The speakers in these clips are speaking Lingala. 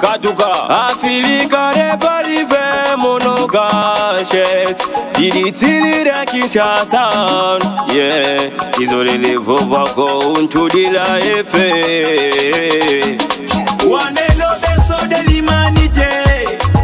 Katuka Afilika repalive monogachet Dilitilira Kinshasa Yeah Izolele vovako untudila efe Wanelo beso de l'humanité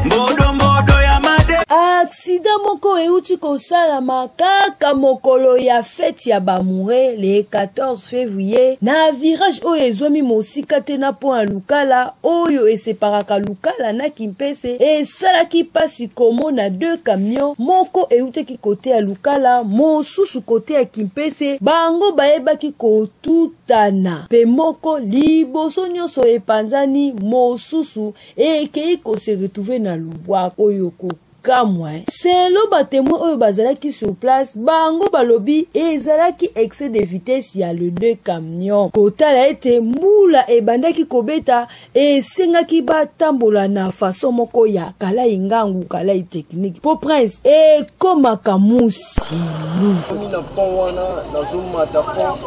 Mbodo mbodo ya made Accident moko euti kosalama kaka mokolo ya fete ya baamoureux le 14 février na virage oyo ezwami mosika te na pont ya Lukala oyo eseparaka Lukala na Kimpese. Esalaki mpasi komona deux camions, moko eutaki kote ya Lukala, mosusu kote ya Kimpese. Bango bayebaki kotutana mpe moko liboso nyonso epanzani, mosusu ekei kose retrouver na lubwaku oyo kokamwa. Selo batemoin oyo bazalaki sur place, bango balobi ezalaki excès de vitesse ya le deux camion. Kotala ete mbula ebandaki kobeta, esengaki batambola na façon moko ya kalai ngangu kalai technique po prince ekomaka musilu. Na pont wana nazomata pont,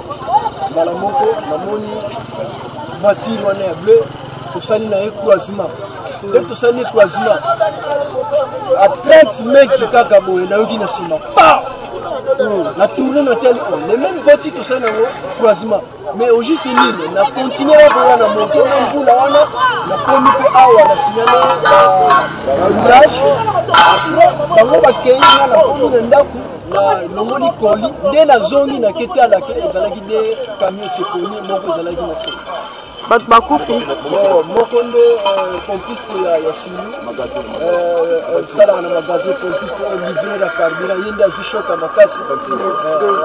mbala moko namoni voiture wana ya bleu, tosali na ye croisement. Nde tosali croisement à 30 mètres kaka boye, nayoki na nsima pa na tourne na tele, le même voiture tosali nango croisement. Mais au juste nini, na continue wakoya na moto na mvula wana, nakomi mpe awa na signale baroulage. Après bango bakei, nga nakomi na ndako, na longoli koli, nde nazongi naketalake ezalaki nde camion sekoni moko ezalaki na se. Bato bakufi? Moko nde pompiste ya Silu, esalaka na magasin, pompiste oyo livreur ya carburant, ye nde azwi choc ya makasi,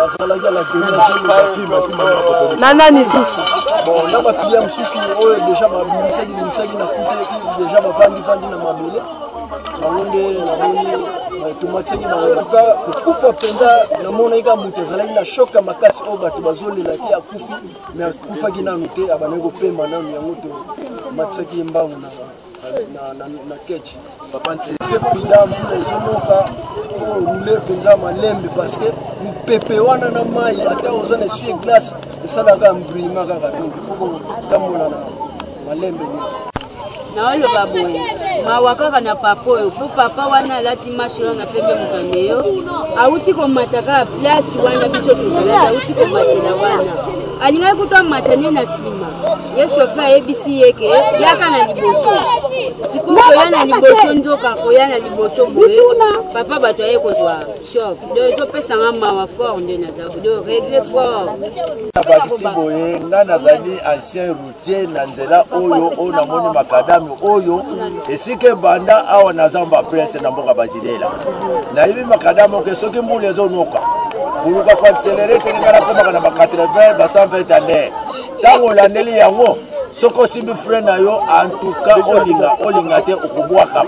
azalaki ala goni. Na nani susu? Bon, na baclient mosusu oyo déjà babimisaki bimisaki na kutaki, déjà bavandi-vandi na mabele, bango nde namoni tomatisaki bango. Tuka kokufa mpenza, namonaki kaka moto azalaki na choc ya makasi oyo bato bazolelaki akufi, mais akufaki nanu te, abandaki kopema nanu, yango tomatisaki ye mbangu na ketch. Te mpenza, mvula ezonoka, faut rouler mpenza malembe, parce que mopepe wana na mai, ata oza na essuie glace, esalaka embrouillement kaka. Donc il faut kotambola na malembe nyonso. Naoloba boye, mawa kaka na papa oyo, mpo papa wana alati mashe wana pembe, mokande yo awuti komata kaka place wana biso tozalaki, awuti komatela wana, alingaki kutu amata nde na nsima. Ye chauffeur ayebisi ye ke yaka na liboso. Sikoyo koya na liboso, nzoka koya na liboso boye, papa bato aye kozwa choc. Donc ezopesanga mawa fort, nde naza donc regret fort. Nabakisi boye, nga nazali ancien routier na nzela oyo. Oyo namoni makadami oyo, esika ebanda awa na zamba prince na mboka Bazilela, nayebi makadami oke. Soki mbula ezonoka, koluka koaccélérer teke, nga nakomaka na ba 80, ba 120 à l'heure. Ntango olandeli yango, soki osimbi frein na yo, en tout cas olinga olinga te, okobwaka.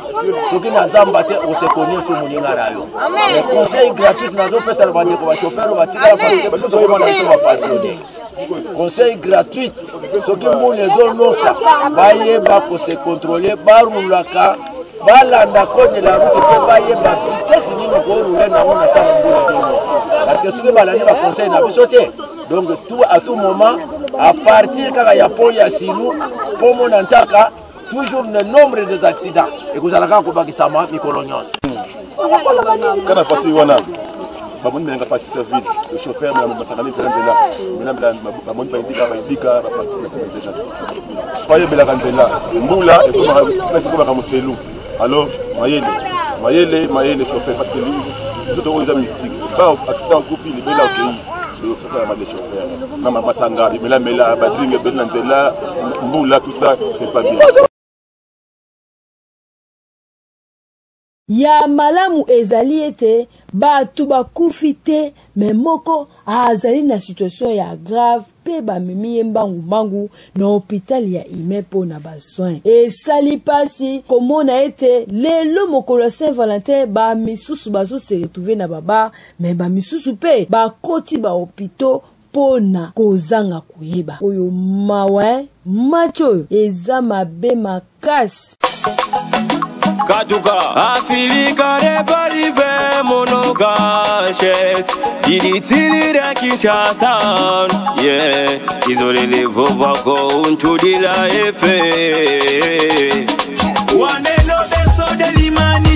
Soki na zamba te, osekonie so moninga na yo. Mais conseil gratuit nazopesa na bandeko bachauffeur oyo batikala, parce que biso tokomona biso bapensionné, conseil gratuit: soki mbula ezonoka, bayeba kose contrôler, barulaka, balanda code de la route mpe bayeba vitesse nini okorouler nango na ntango mbula ezonoka. Parce que soki balandi baconseil na biso te, donc tout à tout moment, à partir kaka ya pont ya Silu mpo mona ntaka, toujours le nombre des accidents ekozala kaka kobakisama mikolo nyonso. Kana voiture wana bamoni melanga pasi sa vide, le chauffeur masakani nzela nzela mena, bamoni baindika baindika bapasi bayebelaka nzela, mbula ekomaka place ekomaka moselu. Alors mayele mayele mayele chauffeur, parce que nzoto oyo eza mystique, ba accident okufi libela, okei chauffeur ya male, chauffeur na masanga bimelamela, badringue ebele na nzela, mbula, tout ça c'est pas bien. Ya malamu ezali ete bato bakufi te, mais moko azali na situation ya grave mpe bamemi ye mbangu-mbangu na hôpital ya Ime mpo na basoin. Esali mpasi komona ete lelo mokolo ya Saint Valentin, bamisusu bazose retrouver na babar, mais bamisusu mpe bakoti bahôpitaux mpo na kozanga koyeba. Oyo mawa, match oyo eza mabe makasi. Katuka Afilika repalive monogachet Dilitilira Kinshasa Yeah Izolele vovako untudila efe. de l'humanité.